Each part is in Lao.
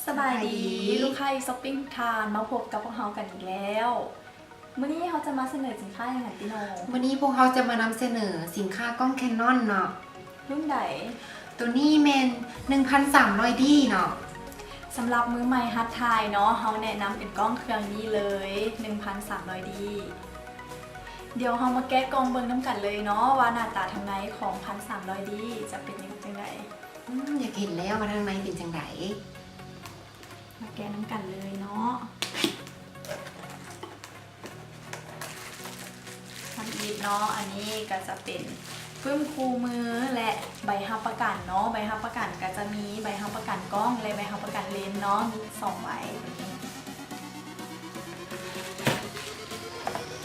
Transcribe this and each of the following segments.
ສະບາຍດີ ສະບາຍດີ ລູກຄ້າອີຊັອບປິ້ງທຸກທ່ານ ມາພົບກັບພວກເຮົາກັນອີກແລ້ວ. ມື້ນີ້ເຮົາຈະມາສະເໜີສິນຄ້າຫຍັງກັນຕິໂນ? ມື້ນີ້ພວກເຮົາຈະມານຳສະເໜີສິນຄ້າກ້ອງແຄນນອນເນາະ. ລຸ້ນໃດ? ໂຕນີ້ແມ່ນໜຶ່ງພັນສາມຮ້ອຍດີເນາະ. ສຳລັບມືໃໝ່ຫັດຖ່າຍເນາະ ເຮົາແນະນຳເປັນກ້ອງເຄື່ອງນີ້ເລີຍ ໜຶ່ງພັນສາມຮ້ອຍດີ. ດຽວເຮົາມາແກະກ່ອງເບິ່ງນຳກັນເລີຍເນາະ ວ່າໜ້າຕາທາງໃນຂອງພັນສາມຮ້ອຍດີຈະເປັນຈັ່ງໃດ. ອືມ ຢາກເຫັນແລ້ວວ່າທາງໃນເປັນຈັ່ງໃດ. ມາແກະນຳກັນເລີຍເນາະ. ທຳອິດເນາະ ອັນນີ້ກໍຈະເປັນປຶ້ມຄູ່ມື ແລະ ໃບຮັບປະກັນເນາະ. ໃບຮັບປະກັນກໍຈະມີໃບຮັບປະກັນກ້ອງ ແລະ ໃບຮັບປະກັນເລນເນາະ ມີສອງໃບ.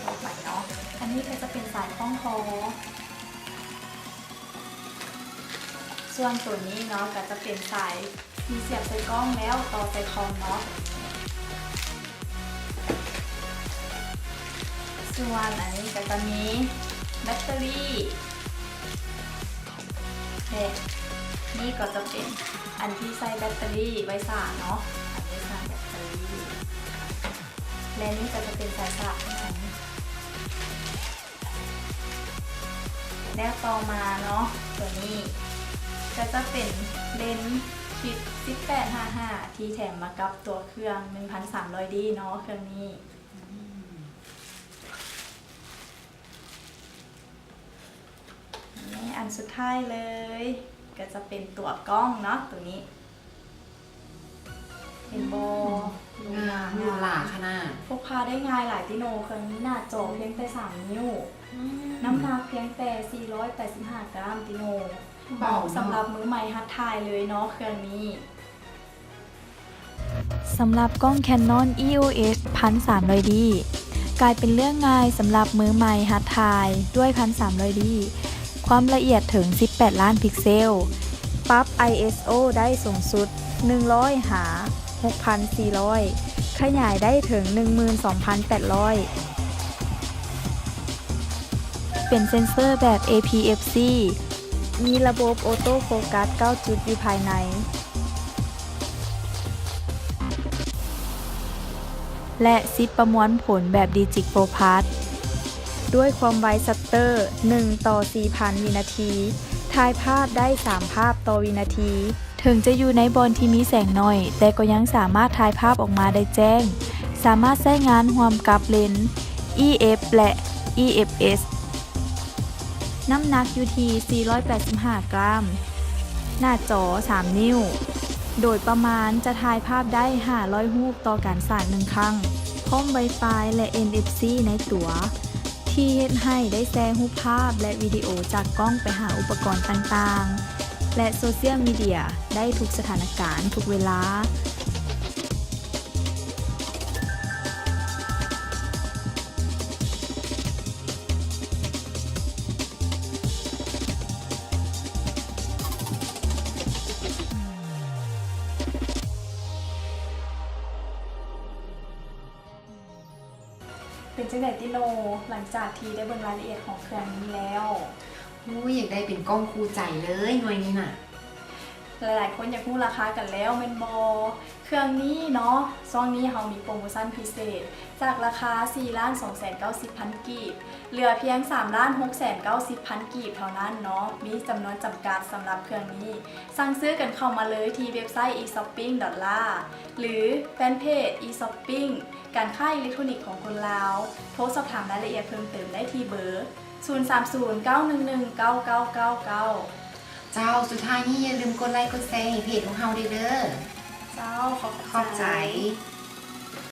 ຕໍ່ໄປເນາະ ອັນນີ້ກໍຈະເປັນສາຍຄ້ອງຄໍ. ສ່ວນໂຕນີ້ເນາະ ກໍຈະເປັນສາຍທີ່ສຽບໃສ່ກ້ອງແລ້ວຕໍ່ໃສ່ຄອມເນາະ. ສ່ວນອັນນີ້ກໍຈະມີແບັດເຕີຣີ ແລະ ນີ້ກໍຈະເປັນອັນທີ່ໃສ່ແບັດເຕີຣີໄວ້ຊາເນາະ ອັນໄວ້ຊາແບັດເຕີຣີ ແລະ ນີ້ກໍຈະເປັນສາຍສາກຂອງມັນ. ແລ້ວຕໍ່ມາເນາະ ໂຕນີ້ກໍຈະເປັນເລນຄິດສິບແປດຫ້າຫ້າ ທີ່ແຖມມາກັບຕົວເຄື່ອງ ໜຶ່ງພັນສາມຮ້ອຍດີເນາະ ເຄື່ອງນີ້. ນີ້ ອັນສຸດທ້າຍເລີຍ ກໍຈະເປັນຕົວກ້ອງເນາະ ໂຕນີ້. ເຫັນບໍ່? ອືມ ງາມ ຫຼູຫຼາຂະໜາດ. ພກພາໄດ້ງ່າຍຫຼາຍຕິໂນ ເຄື່ອງນີ້ໜ້າຈໍພຽງແຕ່ສາມນິ້ວ. ອືມ ນ້ຳໜັກພຽງແຕ່ສີ່ຮ້ອຍແປດສິບຫ້າກຣາມຕິໂນ. ເບົາເນາະ. ເໝາະສຳລັບມືໃໝ່ຫັດຖ່າຍເລີຍເນາະ ເຄື່ອງນີ້. ສຳລັບກ້ອງ Canon EOS ໜຶ່ງພັນສາມຮ້ອຍດີ ກາຍເປັນເລື່ອງງ່າຍສຳລັບມືໃໝ່ຫັດຖ່າຍດ້ວຍ ໜຶ່ງພັນສາມຮ້ອຍດີ ຄວາມລະອຽດເຖິງສິບແປດລ້ານພິກເຊວ, ປັບ ISO ໄດ້ສູງສຸດໜຶ່ງຮ້ອຍຫາຫົກພັນສີ່ຮ້ອຍ ຂະຫຍາຍໄດ້ເຖິງໜຶ່ງໝື່ນສອງພັນແປດຮ້ອຍ. ເປັນເຊັນເຊີແບບ APS-C ມີລະບົບໂອໂຕ້ໂຟກັສເກົ້າຈຸດຢູ່ພາຍໃນ ແລະ ຊິບປະມວນຜົນແບບ Digital Focus ດ້ວຍຄວາມໄວຊັດເຕີໜຶ່ງຕໍ່ສີ່ພັນວິນາທີ ຖ່າຍພາບໄດ້ສາມພາບຕໍ່ວິນາທີ. ເຖິງຈະຢູ່ໃນບ່ອນທີ່ມີແສງໜ້ອຍ, ແຕ່ກໍຍັງສາມາດຖ່າຍພາບອອກມາໄດ້ແຈ້ງ. ສາມາດໃຊ້ງານຮ່ວມກັບເລນ EF ແລະ EFS. ນ້ຳໜັກຢູ່ທີ່ສີ່ຮ້ອຍແປດສິບຫ້າກຣາມ, ໜ້າຈໍສາມນິ້ວ, ໂດຍປະມານຈະຖ່າຍພາບໄດ້ຫ້າຮ້ອຍຮູບຕໍ່ການສາກໜຶ່ງຄັ້ງ, ພ້ອມ Wi-Fi ແລະ NFC ໃນຕົວ, ທີ່ເຮັດໃຫ້ໄດ້ແຊຮູບພາບ ແລະ ວິດີໂອຈາກກ້ອງໄປຫາອຸປະກອນຕ່າງໆ ແລະ ໂຊຊຽວມີເດຍໄດ້ທຸກສະຖານະການ, ທຸກເວລາ. ເປັນຈັ່ງໃດຕິໂນ ຫຼັງຈາກທີ່ໄດ້ເບິ່ງລາຍລະອຽດຂອງເຄື່ອງນີ້ແລ້ວ? ໂອ້ຍ ຢາກໄດ້ເປັນກ້ອງຄູ່ໃຈເລີຍໜ່ວຍນີ້ນະ. ຫຼາຍໆຄົນຢາກຮູ້ລາຄາກັນແລ້ວແມ່ນບໍ່? ເຄື່ອງນີ້ເນາະ ຊ່ວງນີ້ເຮົາມີໂປຣໂມຊັນພິເສດ ຈາກລາຄາສີ່ລ້ານສອງແສນເກົ້າສິບພັນກີບ ເຫຼືອພຽງສາມລ້ານຫົກແສນເກົ້າສິບພັນກີບເທົ່ານັ້ນເນາະ. ມີຈຳນວນຈຳກັດສຳລັບເຄື່ອງນີ້. ສັ່ງຊື້ກັນເຂົ້າມາເລີຍທີ່ເວັບໄຊ e-shopping.la ຫຼື ແຟນເພຈ e-shopping ການຄ້າອີເລັກໂທຣນິກຂອງຄົນລາວ. ໂທສອບຖາມລາຍລະອຽດເພີ່ມເຕີມໄດ້ທີ່ເບີ ສູນສາມສູນ ເກົ້າໜຶ່ງໜຶ່ງ ເກົ້າເກົ້າເກົ້າເກົ້າ. ເຈົ້າ, ສຸດທ້າຍນີ້ຢ່າລືມກົດໄລກົດແຊໃຫ້ເພຈຂອງເຮົາແດ່ເດີ. ເຈົ້າ, ຂອບໃຈ. ຂອບໃຈ.